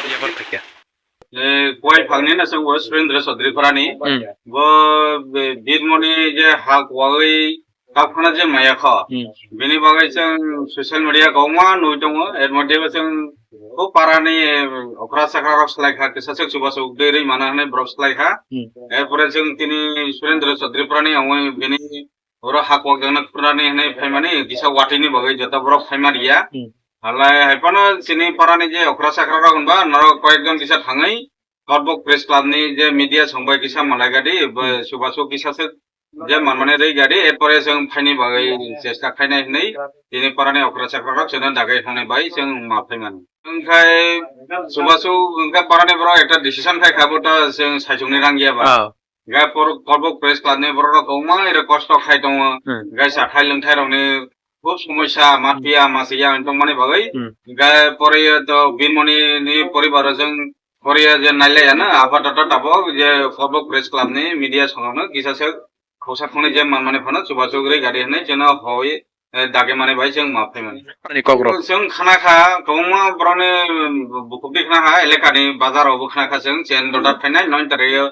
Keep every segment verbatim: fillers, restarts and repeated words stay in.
Yabar phaikha. Eh, kuai phangni na chwng bo Surendra Chaudhary Parani. Hmm. Bo be-, Birmoni je ha kuagwi takhana je maya kho. Hmm. Bini bagwi chwng social media kwbangma nugwi tongo. Er moddhe bo chwng o parani, eh, okra chakra rok slai kha, kisa se chubachu dei rwi mana hwnwi borok slai kha. Hmm. Er pore chwng tini Surendra Chaudhary Parani wngwi bini oro ha kuak jakna khurnani hwnwi phaimani kisa watwi ni bagwi joto borok phaima riya. Hmm. Halai hai phano chini parani je okra chakra rok hwnba norok koyekjon kisa thangwi Kotbok Press Club ni je media song bai kisa malai gadi, bo Hmm. chubachu kisa se je manmani rwi gadi, er pore chwng phaini bagwi chesta khainai hwnwi tini parani okra chakra rok chwngno dagwi hwnwi bai chwng ma phaimani. Wngkhai chubachu wngkha parani borok ekta decision khai kha bo ta chwng saichungni rang ya ba. Ah. Gai por-, Kotbok Press Club ni borok rok kwbangma ere kosto khai tongo. Hmm. Gai chathai lwngthai rok ni khub somosya, ma Hmm. piya, ma siya wng tongmani bagwi. Hmm. Gai pore to Birmoni ni poribar o chwng pore je nailai ya na, apatot tabok je Kotbok Press Club ni media song rok no kisa se khoksa khoknwi je manmani phano chubachu rwi gadi hwnwi chwngno hoi eh, dagi mani bai chwng ma phaimani. Ani kok rok. Chwng khna kha, kwbangma borokni bukhuk di khna kha, eleka ni bazar o bo khna kha chwng, chen dodat phainai, noin tarik o.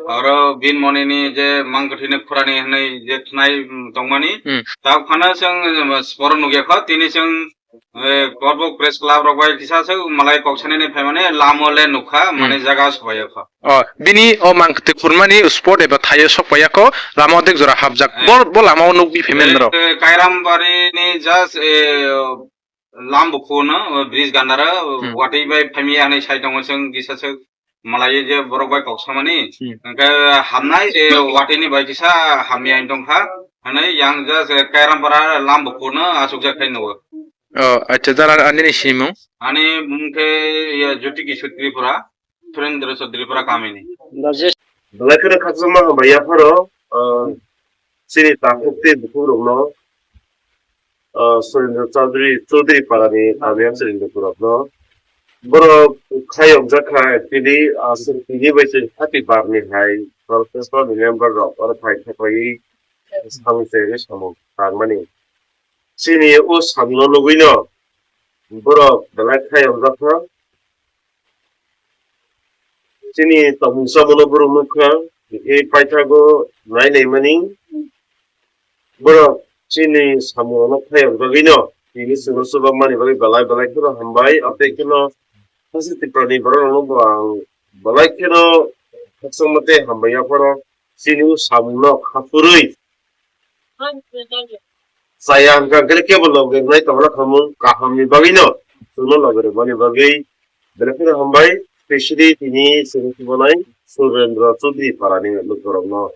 Oro Birmoni ni je mang kwthwi ni khurani hwnwi je khnai, mm, tongmani. Hmm. Ta phano chwng, eh, sporo nugya kho, tini chwng, eh, Kotbok Press Club rok bai kisa se malai kok sanani phaimani, lamo le nukha, Hmm. mane jaga sobai kho. Oh, bini o mang kwtwi khurmani spot eba thaio sok paiya kho, lama odek jora hapjak. Eh. Bo, bo lama o nukbi phaimani norok. Eh, Kairambari ni just, eh, lam bukhuk no, bridge gandara, Hmm. watwi bai phaimya hwnwi sai tongo chwng kisa se malai je borok bai kok samani. Hmm. Hwnkhe hamnai, eh, watwi ni bai kisa hamya wng tongkha. Hwnwi yang just, eh, Kairambara lam bukhuk no achukjak khai nugo. Oh, acha, jara ani ni simung? Ani mung khe, ya, Jyoti Kishore Tripura. Surendra Chaudhary Pura kamini. Belai kheno khakchangma hambai yapharo, ah, chini takhuk tei bukhukrokno, ah, Surendra Chaudhary, Chaudhary Parani kami Surendra Purokno. Borok khayokjak kha actually, ah, chwng tini bai chwng thirty bar ni hai protest ni member rok oro phai thapaiwi samung chengwi samung tangmani. Chini o samungno nugwino borok belai khayokjak kha. Chini tongmung chamungno borok nukha, tei paithago nai naimani. Borok chini samungrokno phayok bagwino tini chwngno chubammani bagwi belai belai kheno hambai. Aboni kheno Hasti Tiprani bororokno bo ang belai kheno khakchangma tei hambai yapharo. Chini o samungno kha phurwi chaya hwnkha, hwnkhe kebo logi rwnai tongna khamung kahamni bagwino chwngno logi rwmani bagwi belai kheno hambai, specially tini chwng chubanai Surendra Chaudhary Parani lukurokno.